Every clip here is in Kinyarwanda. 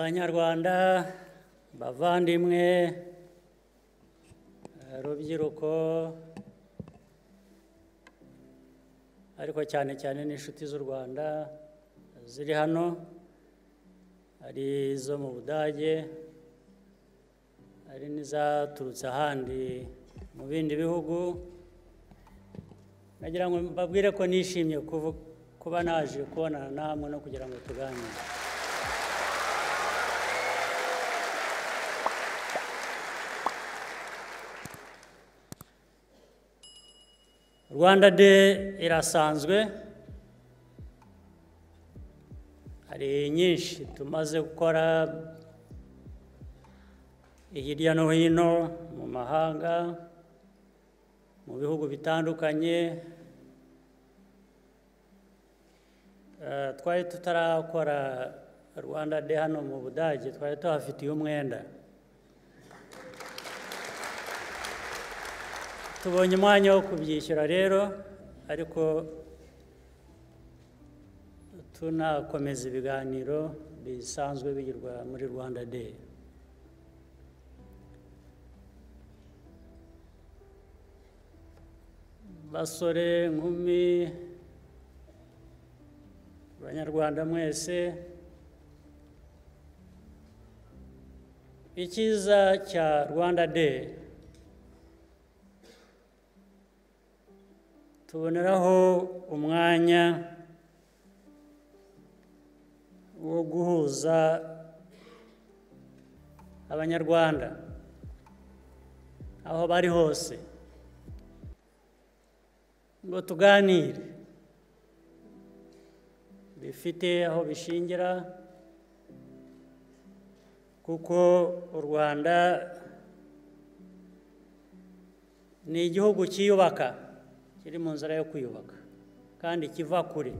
Banyarwanda bavandimwe, rubyiruko, ariko cyane cyane n'inshuti z'u Rwanda ziri hano, ari izo mu Budage, ari n'izaturutse ahandi mu bindi bihugu, nagira ngo mbabwire ko nishimye kuba naje kubonana namwe no kugira ngo tuganire. Rwanda Day irasanzwe, hari nyinshi tumaze gukora hirya no hino mu mahanga, mu bihugu bitandukanye. Twari tutarakora Rwanda Day hano mu Budage, twari tuhafitiye umwenda. Tubonye umwanya wo kubyishyura rero, ariko tunakomeza ibiganiro bisanzwe bigirwa muri Rwanda Day. Basore, nkumi, Banyarwanda mwese, icyiza cya Rwanda Day tuboneraho umwanya wo guhuza Abanyarwanda aho bari hose ngo tuganire bifite aho bishingira, kuko u Rwanda ni igihugu cyiyubaka, kiri mu nzira yo kwiyubaka kandi kiva kure.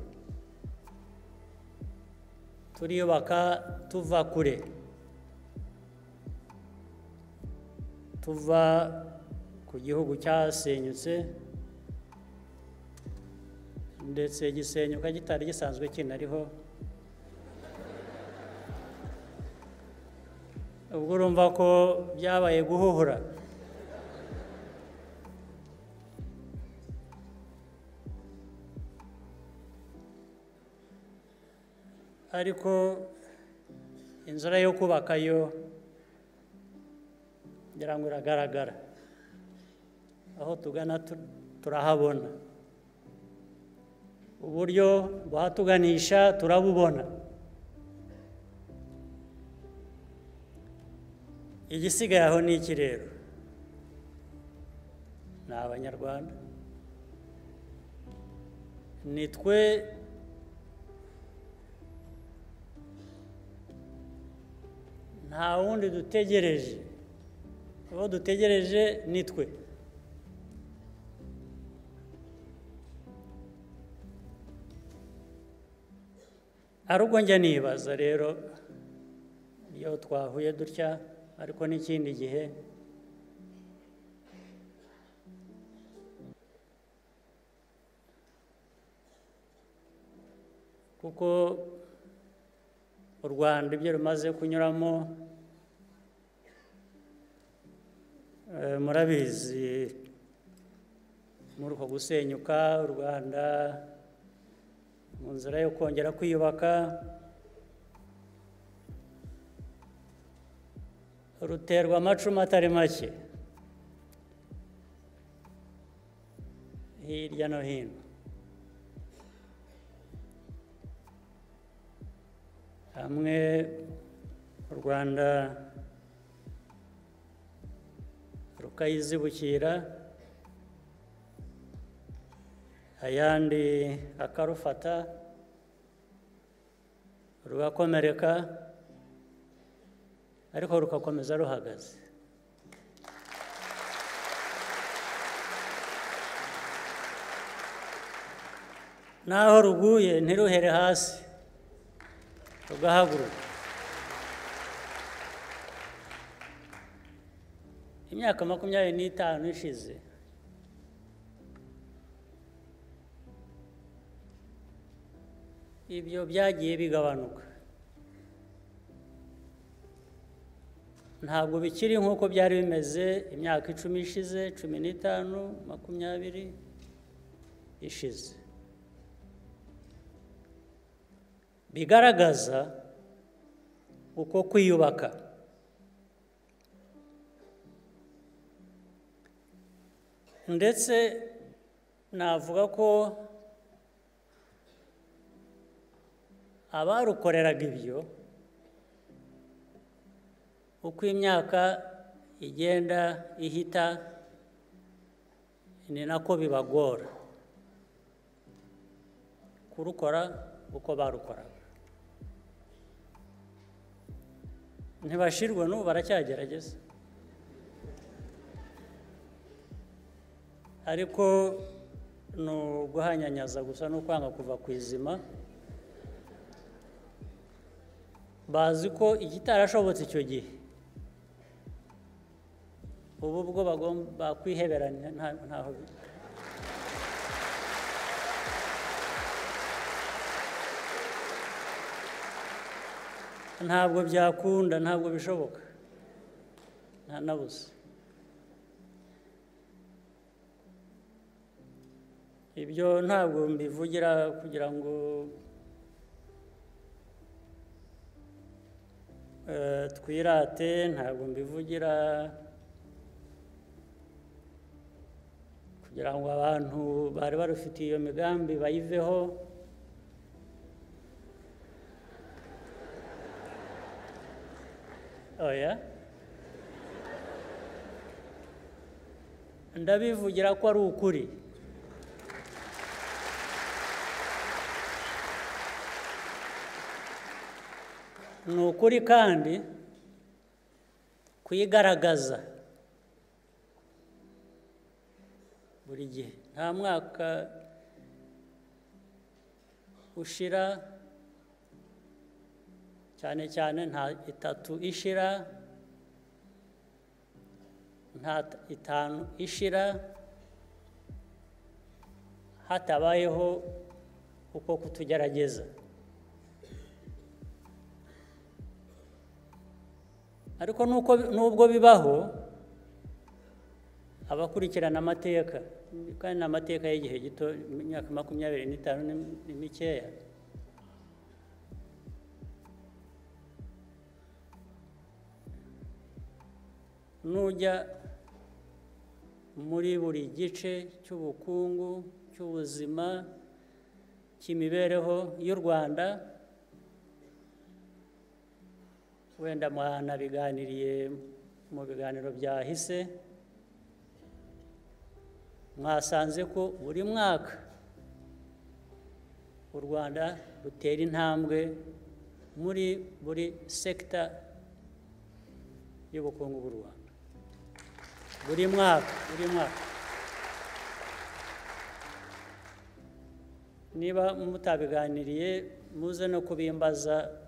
Turiyubaka tuva kure, tuva ku gihugu cyasenyutse ndetse gisenyuka kitari gisanzwe kinariho. Ubwo urumva ko byabaye guhuhura. Ariko inzira yo kubaka yo ngira ngo iragaragara, aho tugana turahabona, uburyo bwatuganisha turabubona. Igisigaye aho ni iki rero? Ni Abanyarwanda, ni twe nta wundi dutegereje, abo dutegereje ni twe. Ari ubwo njya nibaza rero iyo twahuye dutya, ariko n'ikindi gihe kuko u Rwanda ibyo rumaze kunyuramo murabizi, muri uko gusenyuka u Rwanda mu nzira yo kongera kwiyubaka ruterwa amacumu atari make hirya no hino. Hamwe u Rwanda rukayizibukira, ayandi akarufata rugakomereka, ariko rugakomeza ruhagaze. Naho ruguye ntiruhere hasi, rugahaguruka. Imyaka 25 ishize ibyo byagiye bigabanuka, Ntabwo bikiri nk'uko byari bimeze imyaka 10 ishize, 15, 20 ishize. Bigaragaza uko kwiyubaka. Ndetse navuga ko abarukoreraga ibyo, uko imyaka igenda ihita ni nako bibagora kurukora uko barukoraga. Ntibashirwa n'ubu baracyagerageza, ariko ni uguhanyanyaza gusa no kwanga kuva ku izima. Bazi ko ikitarashobotse icyo gihe ubu bwo bagomba kwiheberanya ntaho. Ntabwo byakunda, ntabwo bishoboka, nta na busa. Ibyo ntabwo mbivugira kugira ngo twirate, ntabwo mbivugira kugira ngo abantu bari barufitiye iyo migambi bayiveho. Oya, ndabivugira ko ari ukuri. Ni ukuri kandi kuyigaragaza buri gihe. Nta mwaka ushira, cyane cyane nta 3 ishira, nta 5 ishira hatabayeho uko kutugerageza. Ariko nubwo bibaho, abakurikirana amateka, kandi n'amateka y'igihe gito, imyaka 25 ni mikeya, nujya muri buri gice cy'ubukungu, cy'ubuzima, cy'imibereho y'u Rwanda, wenda mwanabiganiriye mu biganiro byahise, mwasanze ko buri mwaka u Rwanda rutera intambwe muri buri sekta y'ubukungu bw'u Rwanda. Buri mwaka, buri mwaka. Niba mutabiganiriye muze no kubimbaza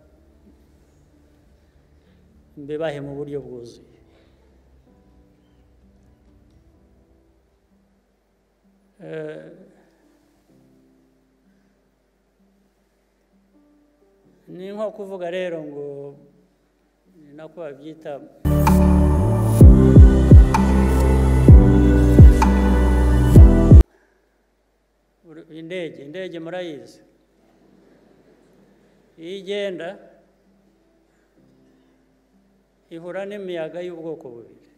mbibahe mu buryo bwuzuye. Ni nko kuvuga rero ngo ni nako babyita. Indege murayizi, iyo igenda ihura n'imiyaga y'ubwoko bubiri.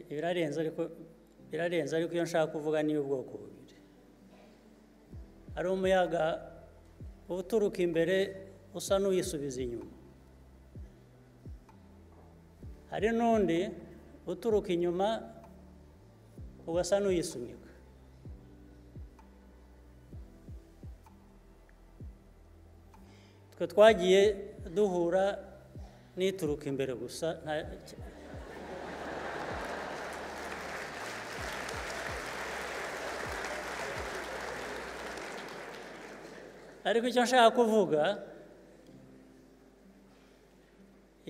Birarenze ariko iyo nshaka kuvuga ni ubwoko bubiri. Hari umuyaga uturuka imbere usa n'uyisubiza inyuma, hari n'undi uturuka inyuma ugasa n'uyisunika. Twe twagiye duhura n'ituruka imbere gusa, ariko icyo nshaka kuvuga,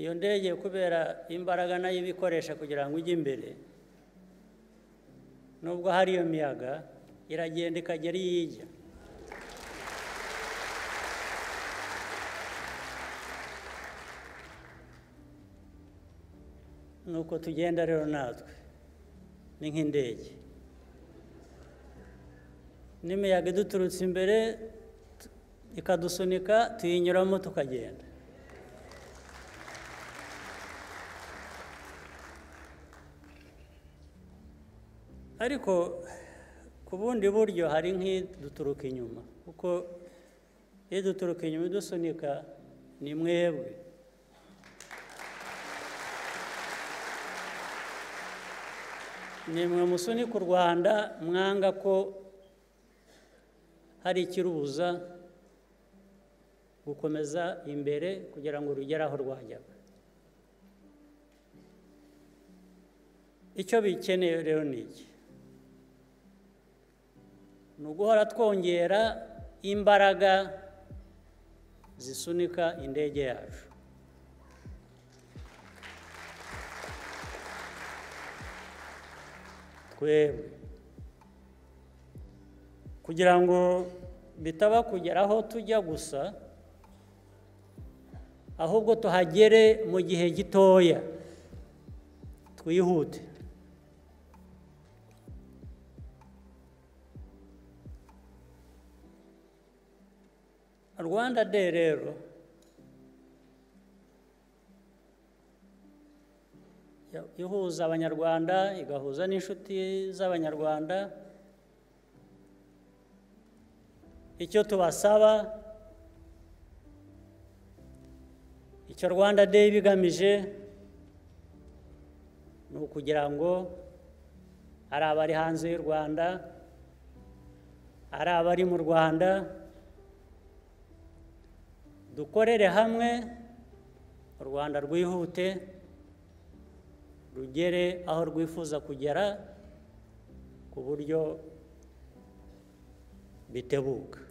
iyo ndege kubera imbaraga nayo ibikoresha kugira ngo ijye imbere, nubwo hari iyo miyaga iragenda ikagera iyo ijya. Nuko tugenda rero natwe ni nk'indege, n'imiyaga iduturutse imbere ikadusunika, tuyinyuramo tukagenda. Ariko ku bundi buryo hari nk'iduturuka inyuma, kuko iduturuka inyuma idusunika ni mwebwe. Nimwe musunika u Rwanda, mwanga ko hari ikirubuza gukomeza imbere kugira ngo rugere aho rwajyaga. Icyo bikeneye rero ni iki? Ni uguhora twongera imbaraga zisunika indege yacu. Twebwe kugira ngo bitaba kugera aho tujya gusa, ahubwo tuhagere mu gihe gitoya, twihute. Rwanda Day rero ihuza Abanyarwanda, igahuza n'inshuti z'Abanyarwanda. Icyo tubasaba, icyo Rwanda Day bigamije, ni ukugira ngo ari abari hanze y'u Rwanda, ari abari mu Rwanda, dukorere hamwe u Rwanda rwihute, rugere aho rwifuza kugera ku buryo bitebuka.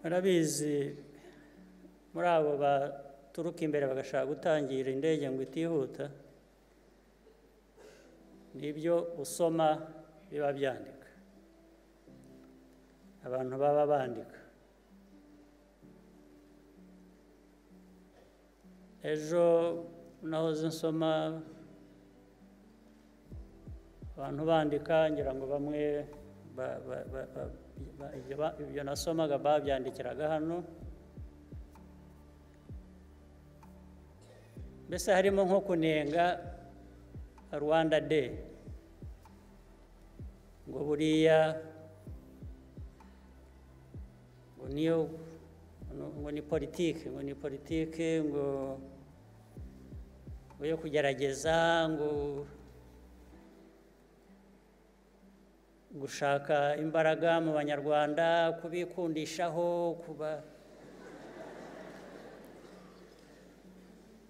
Murabizi, muri abo baturuka imbere bagashaka gutangira indege ngo itihuta, nibyo usoma biba byandika, abantu baba bandika. Ejo nahoze nsoma abantu bandika, ngira ngo bamwe ibyo nasomaga babyandikiraga hano. Mbese harimo nko kunenga Rwanda Day, ngo buriya ngo niyo, ngo ni politike, ngo ni politike, ngo yo kugerageza ngo gushaka imbaraga mu Banyarwanda, kubikundishaho, kuba.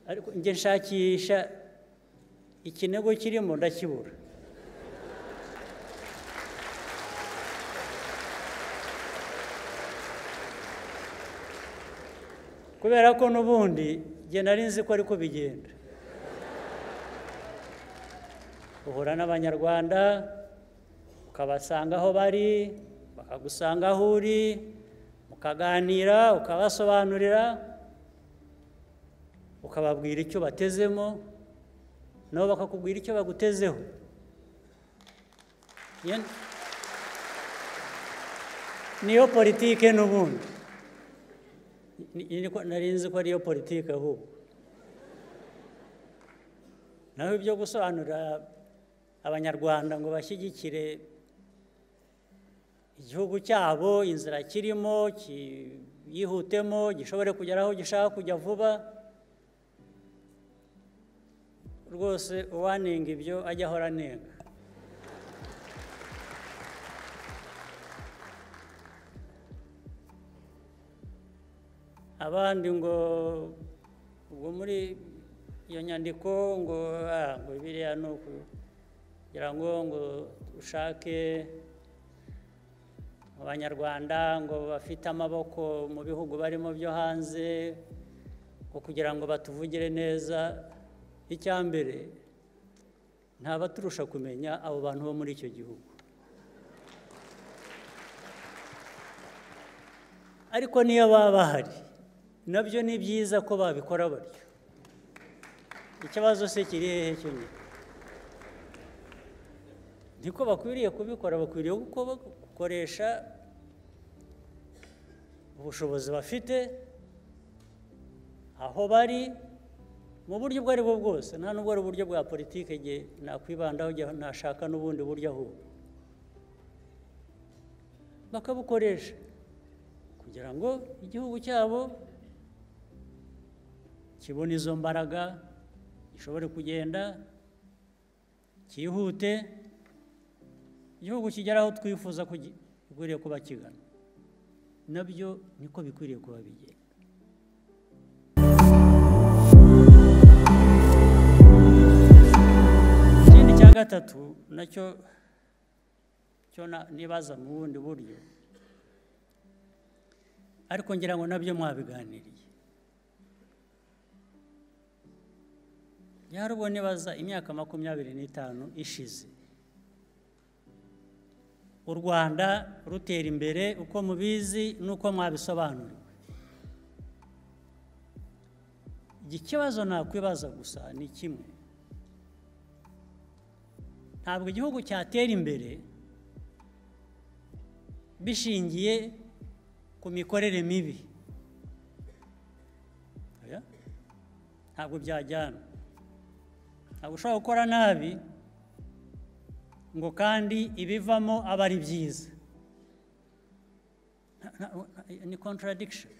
Ariko njye nshakisha ikinego kirimo ndakibura. Kubera ko n'ubundi njye nari nzi ko ariko bigenda. Uhura n'Abanyarwanda, ukabasanga aho bari, bakagusanga aho uri, mukaganira, ukabasobanurira, ukababwira icyo batezemo, nabo bakakubwira icyo bagutezeho. Niyo politike n'ubundi. Nari nzi ko ariyo politike ahubwo. Naho ibyo gusobanurira Abanyarwanda ngo bashyigikire igihugu cyabo, inzira kirimo, kiyihutemo, gishobore kugera aho gishaka kujya vuba, rwose uwanenga ibyo ajya ahora anenga. Abandi ngo ubwo muri iyo nyandiko ngo ngo biriya ni ukugira ngo ngo ushake Abanyarwanda ngo bafite amaboko mu bihugu barimo byo hanze, ngo kugira ngo batuvugire neza. Icya mbere, ntabaturusha kumenya abo bantu bo muri icyo gihugu. Ariko niyo baba bahari nabyo ni byiza ko babikora batyo. Ikibazo se kiri hehe cyo nyine? Niko bakwiriye kubikora, bakwiriye gukoresha ubushobozi bafite aho bari mu buryo ubwo ari bwo bwose. Nta nubwo ari uburyo bwa politike nge nakwibandaho, nashaka n'ubundi buryo ahubwo bakabukoresha kugira ngo igihugu cyabo kibone izo mbaraga, gishobore kugenda cyihute, igihugu kigera aho twifuza ko gikwiriye kuba kigana. Nabyo niko bikwiriye kuba bigenda. Ikindi cya gatatu nacyo cyo nibaza mu bundi buryo, ariko ngira ngo nabyo mwabiganiriye. Yarubwo nibaza imyaka 25 ishize u Rwanda rutera imbere uko mubizi nuko mwabisobanuriwe. Ikibazo nakwibaza gusa ni kimwe: ntabwo igihugu cyatera imbere bishingiye ku mikorere mibi. Ntabwo byajyana. Ntabwo ushobora gukora nabi ngo kandi ibivamo aba ari byiza. Ni contradiction.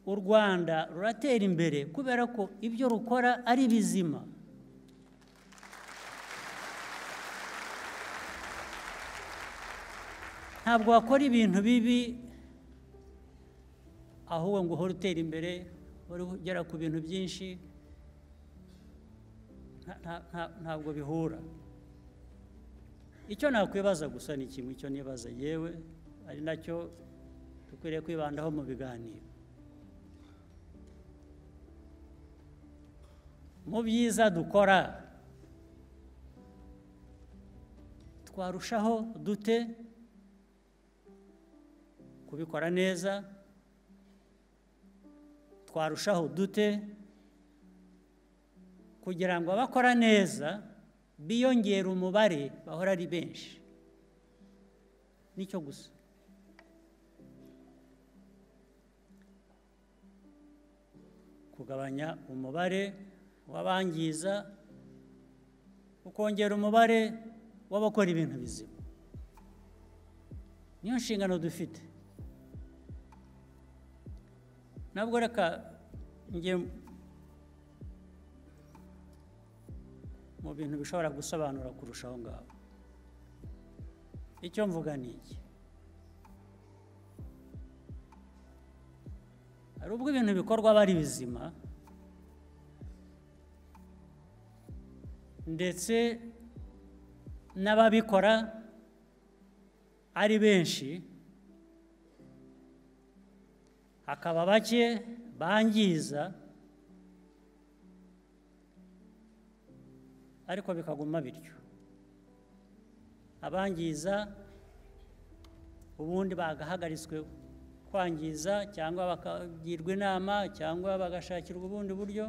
U Rwanda ruratera imbere kubera ko ibyo rukora ari bizima. Ntabwo wakora ibintu bibi ahubwo ngo uhore utera imbere, ugera ku bintu byinshi. Ntabwo bihura. Icyo nakwibaza gusa ni kimwe, icyo nibaza yewe ari nacyo dukwiriye kwibandaho mu biganiro. Mu byiza dukora twarushaho dute kubikora neza? Twarushaho dute kugira ngo abakora neza biyongere umubare, bahora ari benshi? Nicyo gusa. Kugabanya umubare w'abangiza, ukongera umubare w'abakora ibintu bizima. Niyo nshingano dufite. Nabwo reka njye mu bintu bishobora gusobanura kurushaho ngaho. Icyo mvuga ni iki: hari ubwo ibintu bikorwa bari bizima, ndetse n'ababikora ari benshi, hakaba bake bangiza, ariko bikaguma bityo. Abangiza ubundi bagahagaritswe kwangiza, cyangwa bakagirwa inama, cyangwa bagashakirwa ubundi buryo,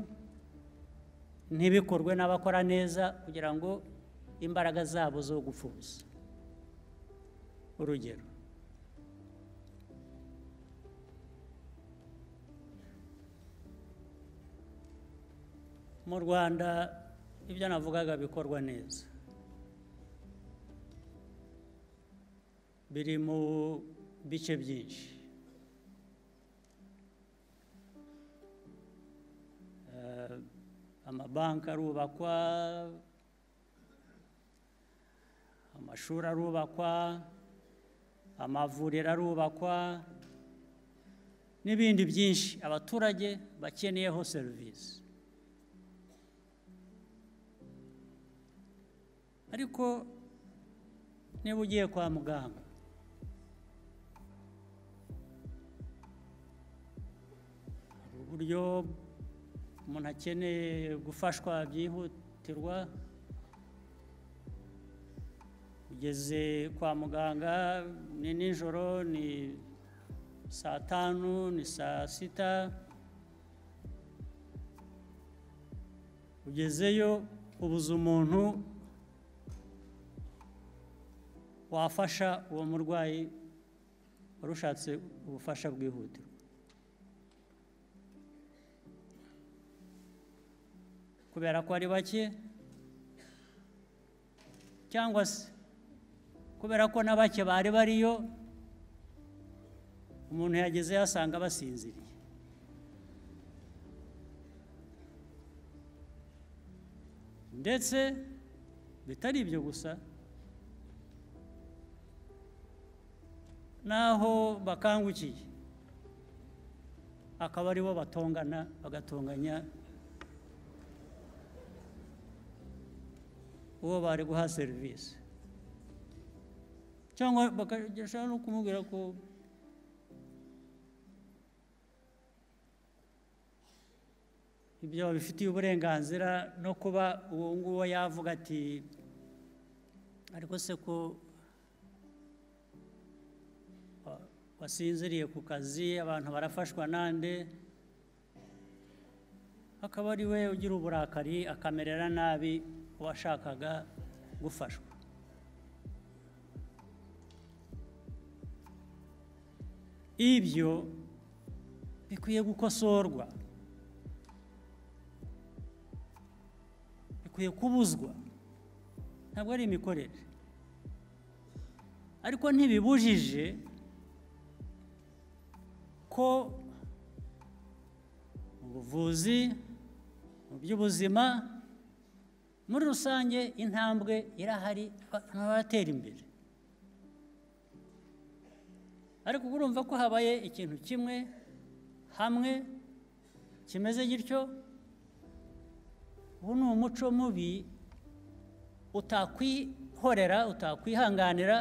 ntibikorwe n'abakora neza kugira ngo imbaraga zabo zo gupfa ubusa. Urugero, mu Rwanda ibyo navugaga bikorwa neza biri mu bice byinshi. Amabanki arubakwa, amashuri arubakwa, amavuriro arubakwa, n'ibindi byinshi abaturage bakeneyeho serivisi. Ariko niba ugiye kwa muganga, hari uburyo umuntu akeneye gufashwa byihutirwa, Ugeze kwa muganga ni nijoro, ni saa 5, ni saa 6, ugezeyo ubuze umuntu wafasha uwo murwayi warushatse ubufasha bwihutirwa. Kubera ko ari bake cyangwa se kubera ko na bake bari bariyo, umuntu yageze yasanga basinziriye. Ndetse bitari ibyo gusa, naho bakangukiye akaba aribo batongana, bagatonganya uwo bari guha serivisi, cyangwa bakagashaka no kumubwira ko ibyo bifitiye uburenganzira no kuba uwo nguwo yavuga ati ariko se ko wasinziriye ku kazi, abantu barafashwa nande, akaba ari we ugira uburakari akamerera nabi uwashakaga gufashwa. Ibyo bikwiye gukosorwa, bikwiye kubuzwa. Ntabwo ari imikorere, ariko ntibibujije ko mu buvuzi, mu by'ubuzima muri rusange intambwe irahari, abantu baratera imbere. Ariko urumva ko habaye ikintu kimwe hamwe kimeze gityo, ubu ni umuco mubi utakwihorera, utakwihanganira,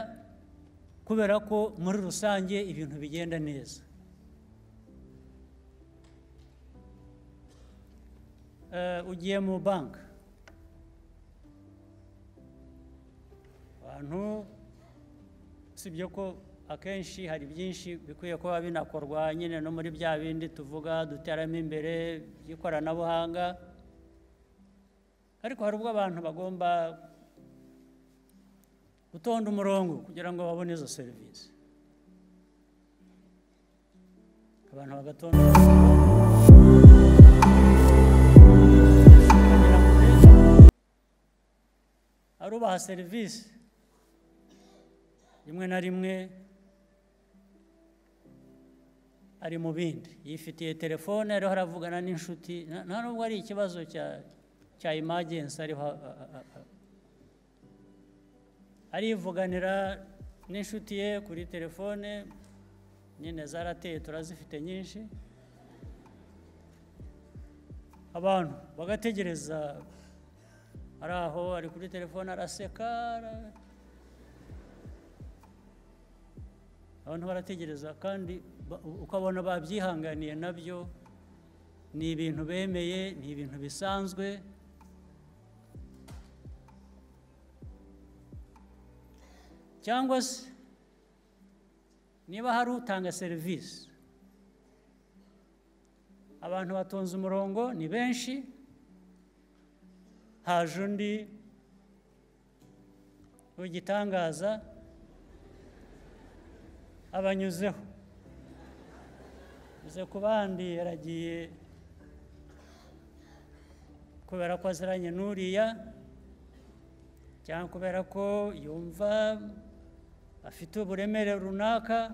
kubera ko muri rusange ibintu bigenda neza. Ugiye mu banki, abantu sibyo ko akenshi hari byinshi bikwiye kuba binakorwa nyine no muri bya bindi tuvuga duteramo imbere by'ikoranabuhanga, ariko hari ubwo abantu bagomba gutonda umurongo kugira ngo babone izo serivisi. Abantu bagatonda arubaha serivisi, rimwe na rimwe ari mu bindi, yifitiye telefone ariho aravugana n'inshuti, nta nubwo ari ikibazo cya emergency, ariho arivuganira n'inshuti ye kuri telefone, nyine zarateye turazifite nyinshi. Abantu bagategereza, ari aho ari kuri telefone araseka, abantu barategereza, kandi ukabona babyihanganiye nabyo ni ibintu bemeye, ni ibintu bisanzwe. Cyangwa se niba hari utanga serivisi, abantu batonze umurongo ni benshi, haje undi w'igitangaza abanyuzeho, uze ku bandi yaragiye kubera ko aziranye n'uriya, cyangwa kubera ko yumva afite uburemere runaka.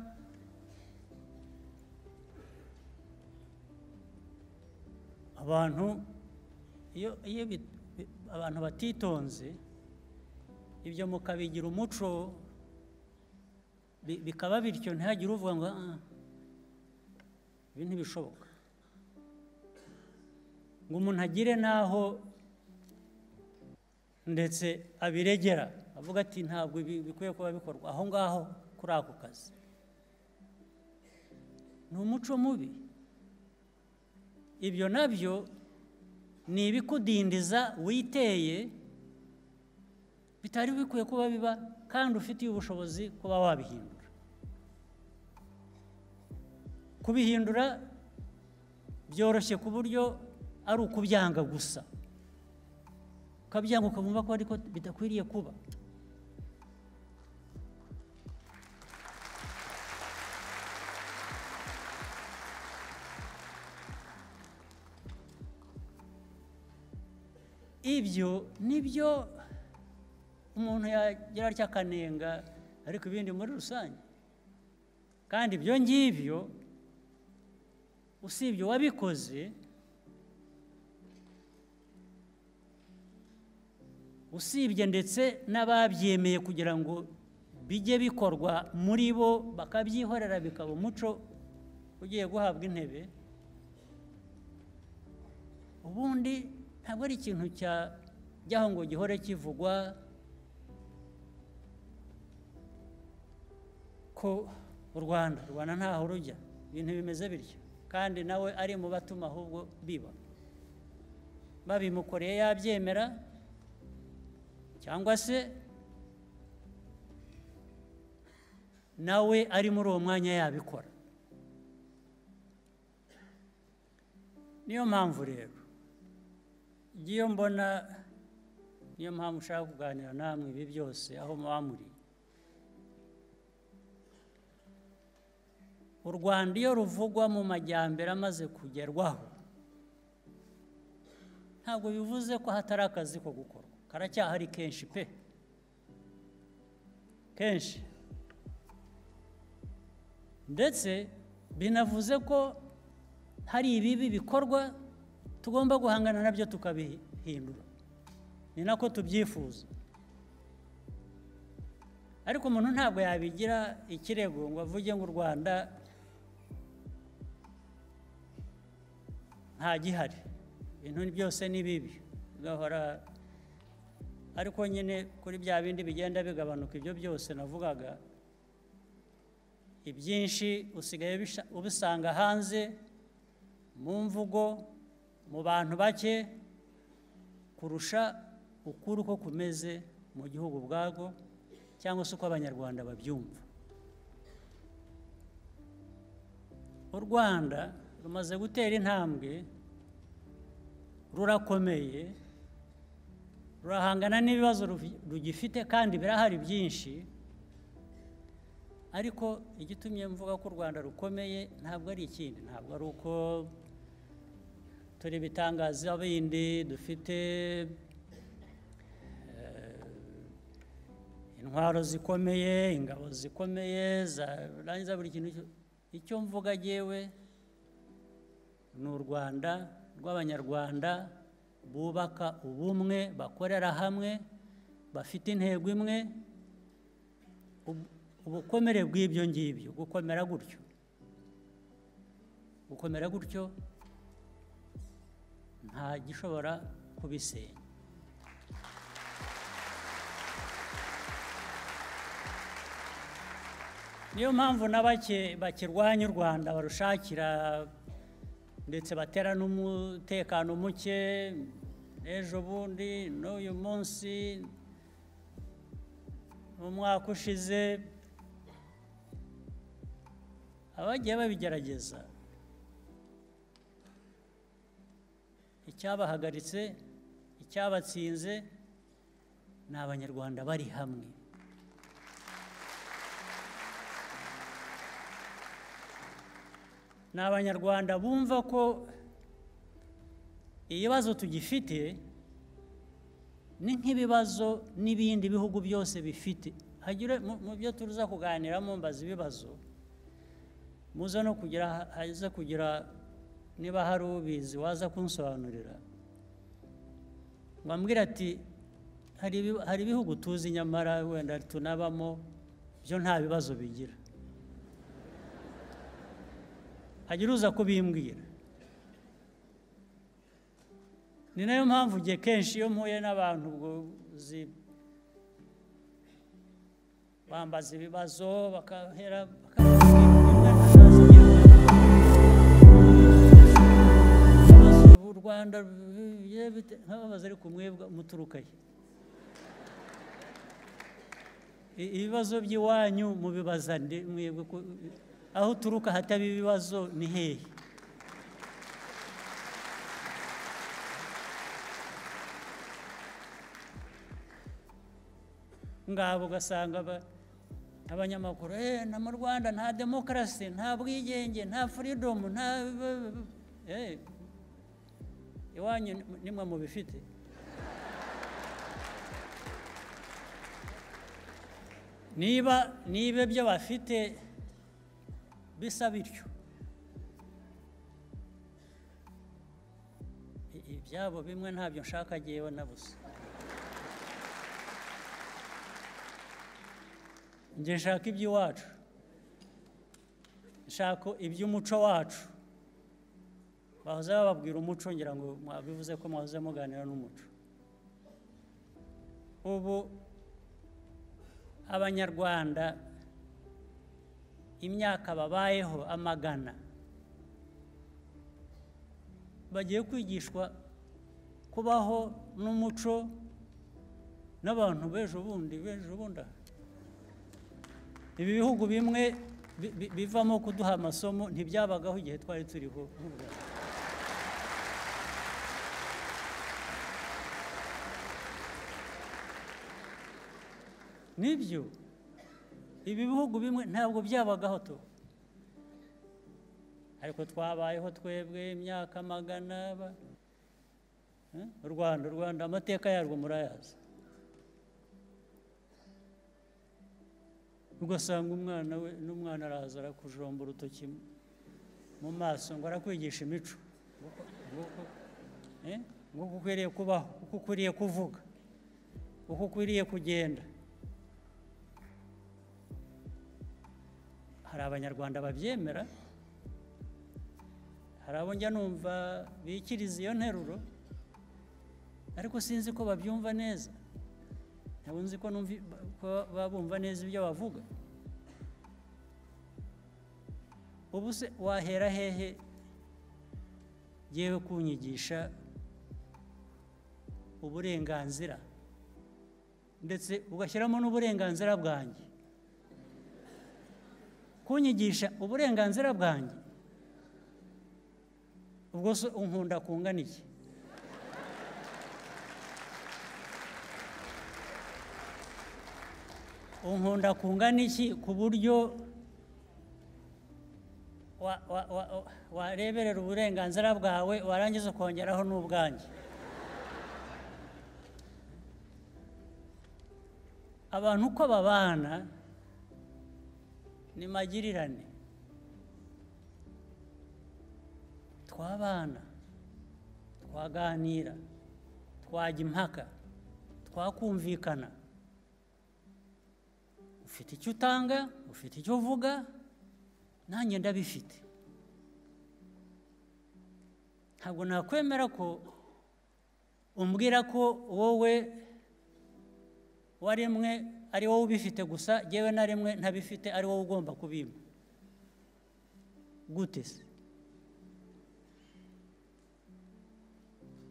Abantu iyo abantu batitonze ibyo mukabigira umuco, bikaba bityo, ntihagire uvuga ngo ibi ntibishoboka, ngo umuntu agire naho ndetse abiregera avuga ati ntabwo bikwiye kuba bikorwa aho ngaho kuri ako kazi. Ni umuco mubi. Ibyo nabyo ni ibikudindiza witeye, bitari bikwiye kuba biba kandi ufitiye ubushobozi kuba wabihindura. Kubihindura byoroshye ku buryo ari ukubyanga gusa, ukabyanga ukumva ko ariko bidakwiriye kuba. Ibyo nibyo umuntu yagira atya akanenga, ariko ibindi muri rusange. Kandi ibyo ngibyo usibye wabikoze, usibye ndetse n'ababyemeye kugira ngo bijye bikorwa muri bo bakabyihorera bikaba umuco ugiye guhabwa intebe, ubundi ntabwo ari ikintu cyajyaho ngo gihore kivugwa ko u Rwanda ntaho rujya, ibintu bimeze bityo, kandi nawe ari mu batuma ahubwo biba babimukoreye yabyemera, cyangwa se nawe ari muri uwo mwanya yabikora. Niyo mpamvu rero iyo mbona, niyo mpamvu ushaka kuganira namwe ibi byose aho muba muri. U Rwanda iyo ruvugwa mu majyambere amaze kugerwaho, ntabwo bivuze ko hatari akazi ko gukorwa, karacyahari kenshi pe, kenshi. Ndetse binavuze ko hari ibibi bikorwa tugomba guhangana nabyo tukabihindura, ni nako tubyifuza. Ariko umuntu ntabwo yabigira ikirego ngo avuge ngo u Rwanda nta gihari, ibintu byose ni bibi gahora. Ariko nyine kuri bya bindi bigenda bigabanuka, ibyo byose navugaga, ibyinshi usigaye ubisanga hanze mu mvugo, mu bantu bake, kurusha ukuri uko kumeze mu gihugu ubwabwo, cyangwa se uko Abanyarwanda babyumva. U Rwanda rumaze gutera intambwe, rurakomeye, rurahangana n'ibibazo rugifite kandi birahari byinshi. Ariko igitumye mvuga ko u Rwanda rukomeye ntabwo ari ikindi, ntabwo ari uko turi bitangaza bindi, dufite intwaro zikomeye, ingabo zikomeye zarangiza buri kintu. Icyo mvuga jewe ni u Rwanda rw'Abanyarwanda bubaka ubumwe, bakorera hamwe, bafite intego imwe. Ubukomere bw'ibyo ngibyo, gukomera gutyo, gukomera gutyo nta gishobora kubisenya. Niyo mpamvu n'abake bakirwanya u Rwanda barushakira, ndetse batera n'umutekano muke ejo bundi n'uyu munsi mu mwaka ushize, abagiye babigerageza icyabahagaritse, icyabatsinze ni Abanyarwanda bari hamwe. Ni Abanyarwanda bumva ko ibibazo tugifite ni nk'ibibazo n'ibindi bihugu byose bifite. Hagire mu byo turuza kuganiramo mbaza ibibazo, muze no kugira haza kugira niba hari ubizi waza kunsobanurira, wambwira ati hari ibihugu tuzi nyamara wenda tunabamo byo nta bibazo bigira, hagira uza kubimbwira. Ni nayo mpamvu gihe kenshi iyo mpuye n'abantu ubwo bambaza ibibazo bakahera u Rwanda nkababaza ariko mwebwe muturuka he? Ibibazo by'iwanyu mubibaza nde mwebwe? Aho uturuka hataba ibibazo ni hehe? Ngabo ugasanga abanyamakuru na mu Rwanda nta demokarasi, nta bwigenge, nta freedom, nta iwanyu nimwe mubifite. Niba ibyo bafite bisa bityo, ibyabo bimwe ntabyo nshaka jyewe na busa. Njye nshaka iby'iwacu, nshaka iby'umuco wacu. Bahoze bababwira umuco, ngira ngo mwabivuze ko mwahoze muganira n'umuco. Ubu Abanyarwanda imyaka babayeho amagana bagiye kwigishwa kubaho n'umuco n'abantu b'ejo bundi b'ejo bundi. Ibi bihugu bimwe bivamo kuduha amasomo ntibyabagaho igihe twari turiho. Nibyo, ibi bihugu bimwe ntabwo byabagaho to, ariko twabayeho twebwe imyaka magana. U Rwanda amateka yarwo murayazi. Ugasanga umwana we n'umwana araza arakujomba urutoki mu maso ngo arakwigisha imico, ngo uko ukwiriye kubaho, uko ukwiriye kuvuga, uko ukwiriye kugenda. Hari Abanyarwanda babyemera, hari abo njya numva bikiriza iyo nteruro, ariko sinzi ko babyumva neza. Ntabwo nzi ko babumva neza ibyo bavuga. Ubu se wahera hehe yewe kunyigisha uburenganzira, ndetse ugashyiramo n'uburenganzira bwanjye? Kunyigisha uburenganzira bwanjye, ubwo se unkunda kungana iki? Unkunda kungana iki ku buryo wareberera uburenganzira bwawe warangiza ukongeraho n'ubwanjye? Abantu uko babana ni magirirane. Twabana, twaganira, twajya impaka, twakumvikana. Ufite icyo utanga, ufite icyo uvuga, nanjye ndabifite. Ntabwo nakwemera ko umbwira ko wowe waremwe ari wowe ubifite gusa, jyewe naremwe ntabifite ari wowe ugomba kubimpa. Gute se?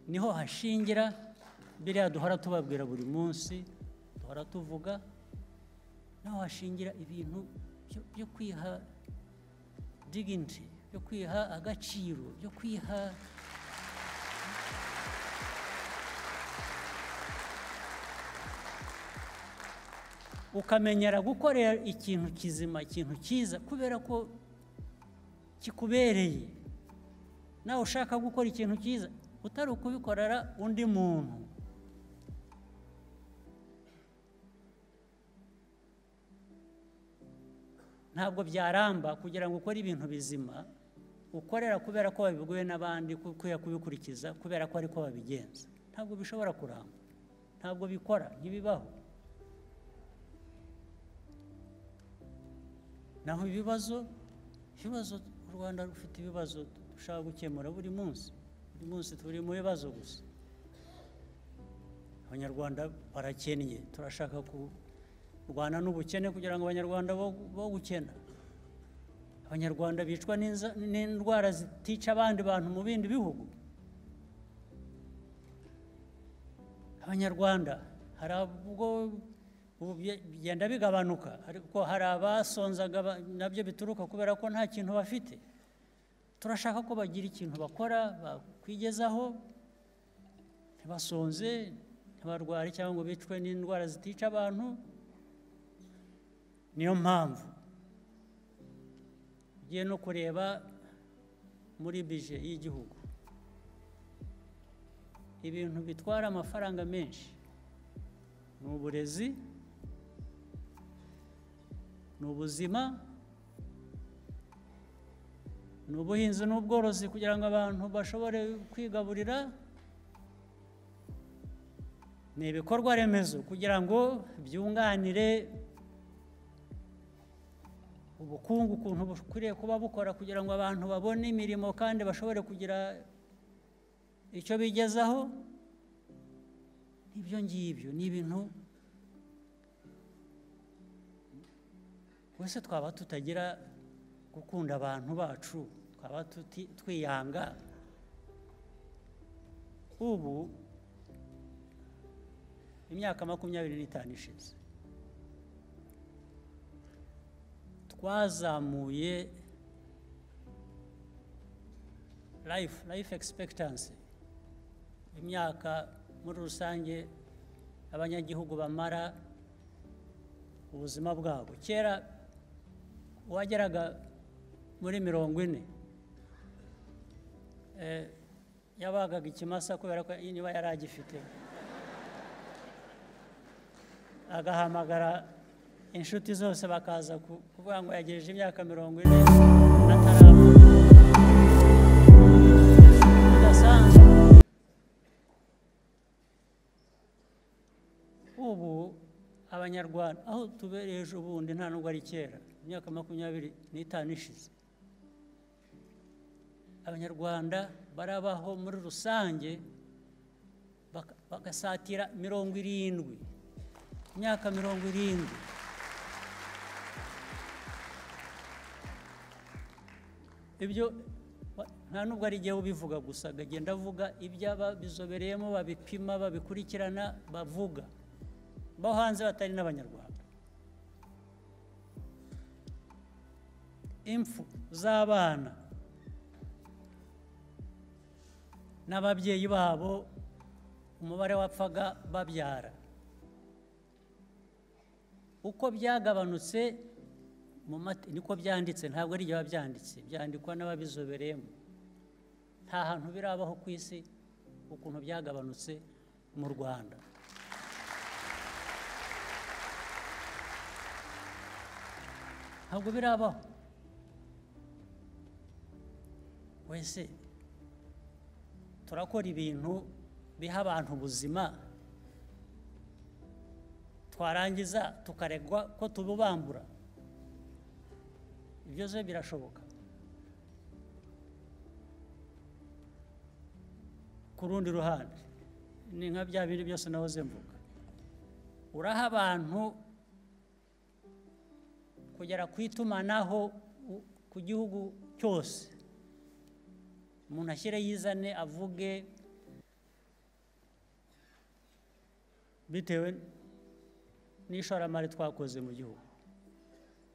Niho hashingira biriya duhora tubabwira buri munsi, duhora tuvuga. Naho hashingira ibintu byo kwiha dignity, byo kwiha agaciro, byo kwiha ukamenyera gukorera ikintu kizima, ikintu cyiza, kubera ko kikubereye. Nawe ushaka gukora ikintu cyiza utari ukubikorera undi muntu. Ntabwo byaramba kugira ngo ukore ibintu bizima ukorera kubera ko babiguye n'abandi, kubera kubikurikiza, kubera ko ariko babigenza. Ntabwo bishobora kuramba, ntabwo bikora, ntibibaho. Naho ibibazo u Rwanda rufite ibibazo dushaka gukemura buri munsi. Buri munsi turi mu bibazo gusa. Abanyarwanda barakennye, turashaka kurwana n'ubukene kugira ngo Abanyarwanda bo gukena. Abanyarwanda bicwa n'indwara zitica abandi bantu mu bindi bihugu. Abanyarwanda hari ubwo Ubu bigenda bigabanuka, ariko hari abasonzaga nabyo bituruka kubera ko nta kintu bafite. Turashaka ko bagira ikintu bakora bakwigezaho, ntibasonze, ntibarware cyangwa ngo bicwe n'indwara zitica abantu. Niyo mpamvu ugiye no kureba muri bije y'igihugu, ibintu bitwara amafaranga menshi ni uburezi, ni ubuzima, ni ubuhinzi n'ubworozi kugira ngo abantu bashobore kwigaburira, ni ibikorwa remezo kugira ngo byunganire ubukungu ukuntu bukwiriye kuba bukora kugira ngo abantu babone imirimo kandi bashobore kugira icyo bigezaho. Ibyo ngibyo ni ibintu wese twaba tutagira gukunda abantu bacu, twaba twiyanga. Ubu imyaka 25 ishize twazamuye life expectancy, imyaka muri rusange abanyagihugu bamara ubuzima bwabo. Kera wageraga muri 40 yabagaga ikimasa kubera ko niba yari agifite, agahamagara inshuti zose bakaza kuvuga ngo yagejeje imyaka 40 atarapfa. Bidasanzwe. Ubu Abanyarwanda aho tubereye ejo bundi, nta nubwo ari kera, imyaka 25 ishize, Abanyarwanda barabaho muri rusange bagasatira 70, imyaka 70. Ibyo nta nubwo ari igihe ubivuga gusa, agenda avuga ibyaba bizobereyemo, babipima, babikurikirana, bavuga bo hanze batari n'Abanyarwanda. Impfu z'abana n'ababyeyi babo, umubare wapfaga babyara, uko byagabanutse niko byanditse, ntabwo ari ibyo byanditse, byandikwa n'ababizobereyemo. Nta hantu birabaho ku isi ukuntu byagabanutse mu Rwanda. Ntabwo birabaho. Wese turakora ibintu biha abantu ubuzima, twarangiza tukaregwa ko tububambura. Ibyo zo birashoboka. Ku rundi ruhande ni nka bya bindi byose nahoze mvuga, uraha abantu kugera ku itumanaho ku gihugu cyose, umuntu ashyire yizane avuge bitewe n'ishoramari twakoze mu gihugu,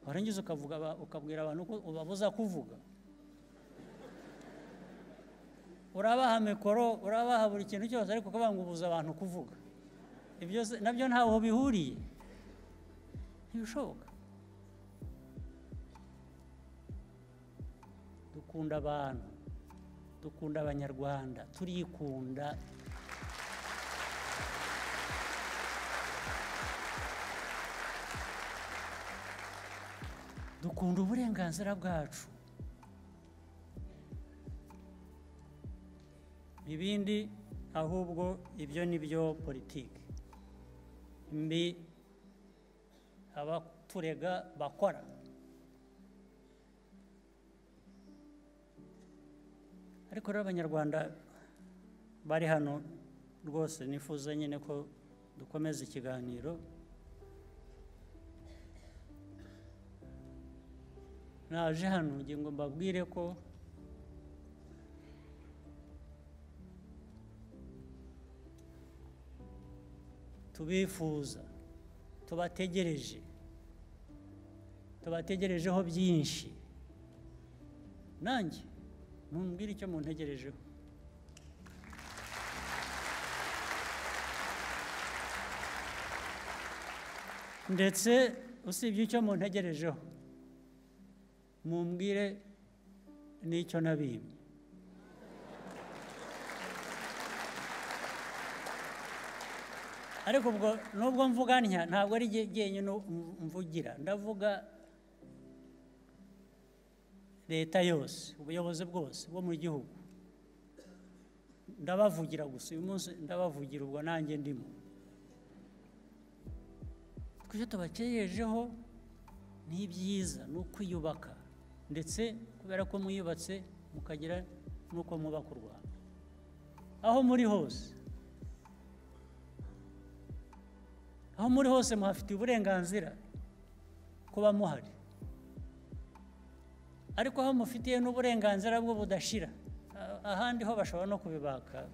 warangiza ukavuga, ukabwira abantu ko ubabuza kuvuga, urabaha mikoro, urabaha buri kintu cyose, ariko ukavuga ngo ubuza abantu kuvuga. Ibyo nabyo ntaho bihuriye, ntibishoboka. Dukunda abantu, dukunda Abanyarwanda, turikunda. Dukunda uburenganzira bwacu. Ibindi ahubwo ibyo ni byo politiki mbi abaturega bakora. Ariko rero Abanyarwanda bari hano rwose nifuza nyine ko dukomeza ikiganiro. Naje hano ngira ngo mbabwire ko tubifuza, tubategereje, tubategerejeho byinshi. Nanjye mumbwire icyo muntegerejeho. Ndetse usibye icyo muntegerejeho, mumbwire n'icyo nabimye. Ariko ubwo nubwo mvuga ntya, ntabwo ari jyenyine mvugira, ndavuga leta yose, ubuyobozi bwose bwo mu gihugu. Ndabavugira gusa uyu munsi, ndabavugira ubwo nanjye ndimo. Icyo tubakejejeho ni ibyiza, ni ukwiyubaka, ndetse kubera ko mwiyubatse mukagira n'uko mwubaka u Rwanda aho muri hose. Aho muri hose muhafitiye uburenganzira kuba muhari, ariko aho mufitiye n'uburenganzira bwo budashira, ahandi ho bashobora no kubibaka.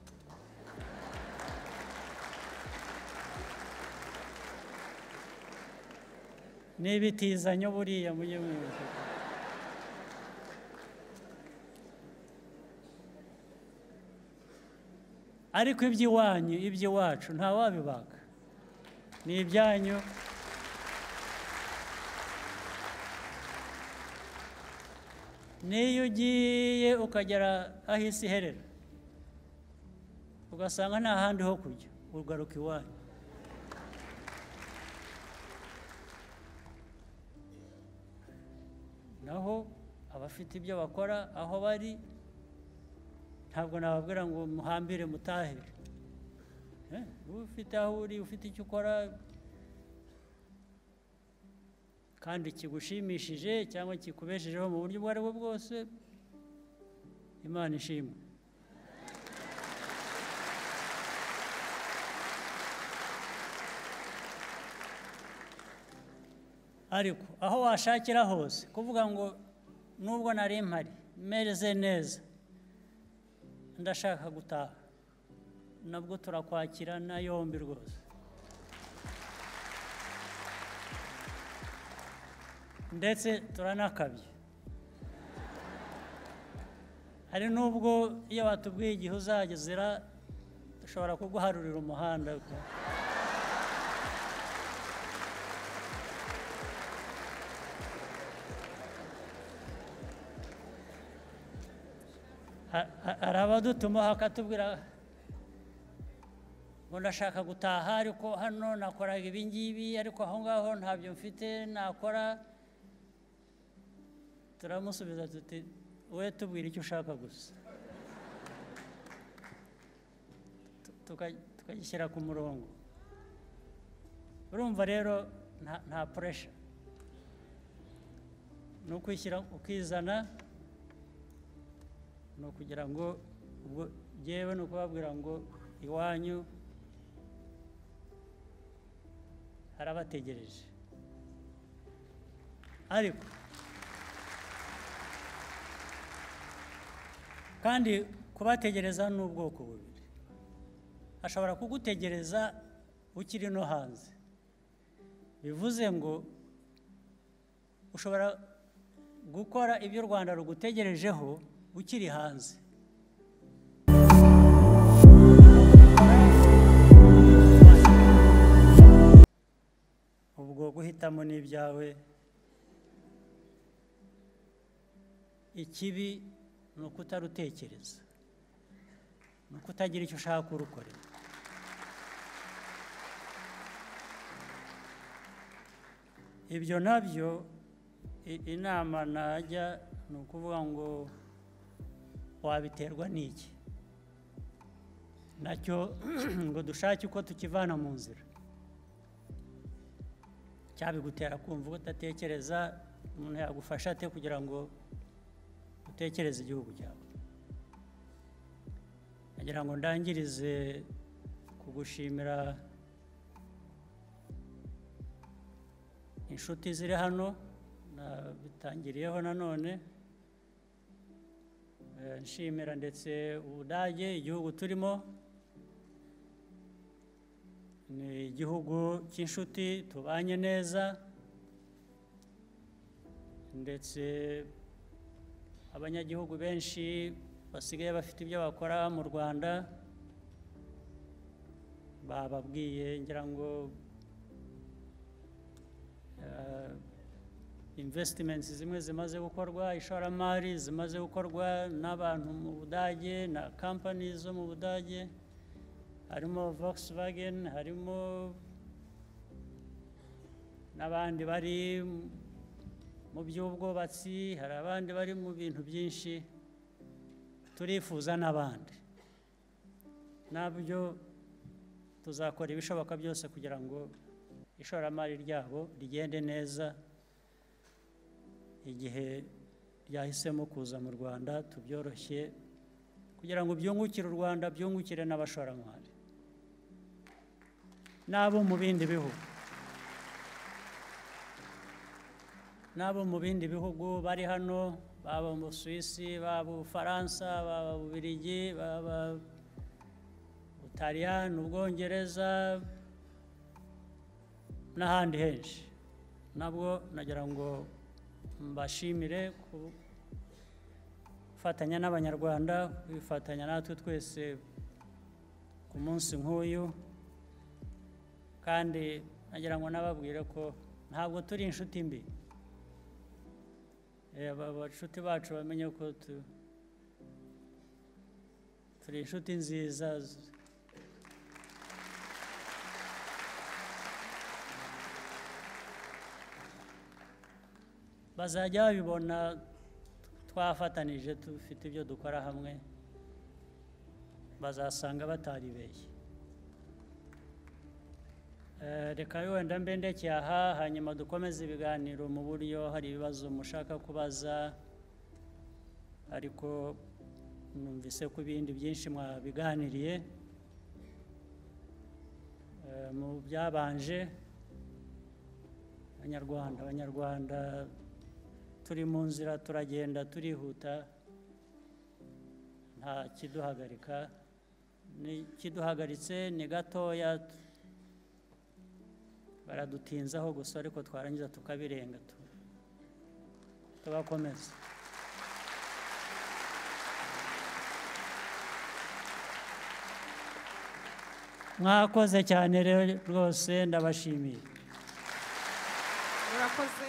N'ibitizanyo buriya mujye mwibuka. Ariko iby'iwanyu, iby'iwacu ntawabibaka, ni ibyanyu. N'iyo ugiye ukagera aho isi iherera ugasanga nta handi ho kujya, ugaruka iwanyu. Naho abafite ibyo bakora aho bari, ntabwo nababwira ngo muhambire mutahe. Ufite aho uri, ufite icyo ukora kandi kigushimishije cyangwa kikubeshejeho mu buryo ubwo ari bwo bwose, Imana ishimwe. Ariko aho washakira hose, kuvuga ngo nubwo nari mpari mereze neza, ndashaka gutaha, nabwo turakwakira na yombi rwose. Ndetse turanakabye. Hari nubwo iyo batubwiye igihe uzagezera, dushobora kuguharurira umuhanda. Hari abadutuma bakatubwira ngo ndashaka gutaha, ariko hano nakoraga ibi ngibi, ariko aho ngaho ntabyo mfite nakora. Turamusubiza tuti we tubwira icyo ushaka gusa, tukagishyira ku murongo. Urumva rero nta pressure, ni ukwishyira ukizana, ni ukugira ngo ubwo jyewe ni ukubabwira ngo iwanyu harabategereje. Ariko kandi kubategereza ni ubwoko bubiri. Ashobora kugutegereza ukiri no hanze, bivuze ngo ushobora gukora ibyo u Rwanda rugutegerejeho ukiri hanze. Ubwo guhitamo n'ibyawe. Ikibi ni ukutarutekereza, ni ukutagira icyo ushaka kurukorera. Ibyo nabyo inama najya ni ukuvuga ngo wabiterwa n'iki, nacyo ngo dushake uko tukivana mu nzira. Cyabigutera kumva udatekereza, umuntu yagufasha ate kugira ngo utekereze igihugu cyawe? Nagira ngo ndangirize kugushimira inshuti ziri hano, bitangiriyeho nanone nshimira ndetse Ubudage, igihugu turimo. Ni igihugu cy'inshuti tubanye neza, ndetse abanyagihugu benshi basigaye bafite ibyo bakora mu Rwanda bababwiye, ngira ngo investments zimwe zimaze gukorwa, ishoramari zimaze gukorwa n'abantu mu Budage na companies zo mu Budage, harimo Volkswagen, harimo n'abandi bari mu by'ubwubatsi, hari abandi bari mu bintu byinshi, turifuza n'abandi. Nabyo tuzakora ibishoboka byose kugira ngo ishoramari ryabo rigende neza igihe ryahisemo kuza mu Rwanda, tubyoroshye kugira ngo byungukire u Rwanda, byungukire n'abashoramari n'abo mu bindi bihugu, n'abo mu bindi bihugu bari hano, baba mu Busuwisi, baba mu Bufaransa, baba mu Bubiligi, baba Butaliyani, Ubwongereza n'ahandi henshi. Nabwo nagira ngo mbashimire gufatanya n'Abanyarwanda, kwifatanya natwe twese ku munsi nk'uyu, kandi nagira ngo nababwire ko ntabwo turi inshuti mbi. Abashuti bacu bamenye ko turi inshuti nziza. Bazajya babibona twafatanije, dufite ibyo dukora hamwe, bazasanga bataribeshye. Reka wenda mbe ndekeye aha, hanyuma dukomeze ibiganiro mu buryo hari ibibazo mushaka kubaza, ariko numvise ko ibindi byinshi mwabiganiriye mu byabanje. Abanyarwanda turi mu nzira, turagenda turihuta, nta kiduhagarika, kiduhagaritse ni gatoya, baradutinzaho gusa, ariko twarangiza tukabirenga, tugakomeza. Mwakoze cyane rero rwose, ndabashimiye. Murakoze.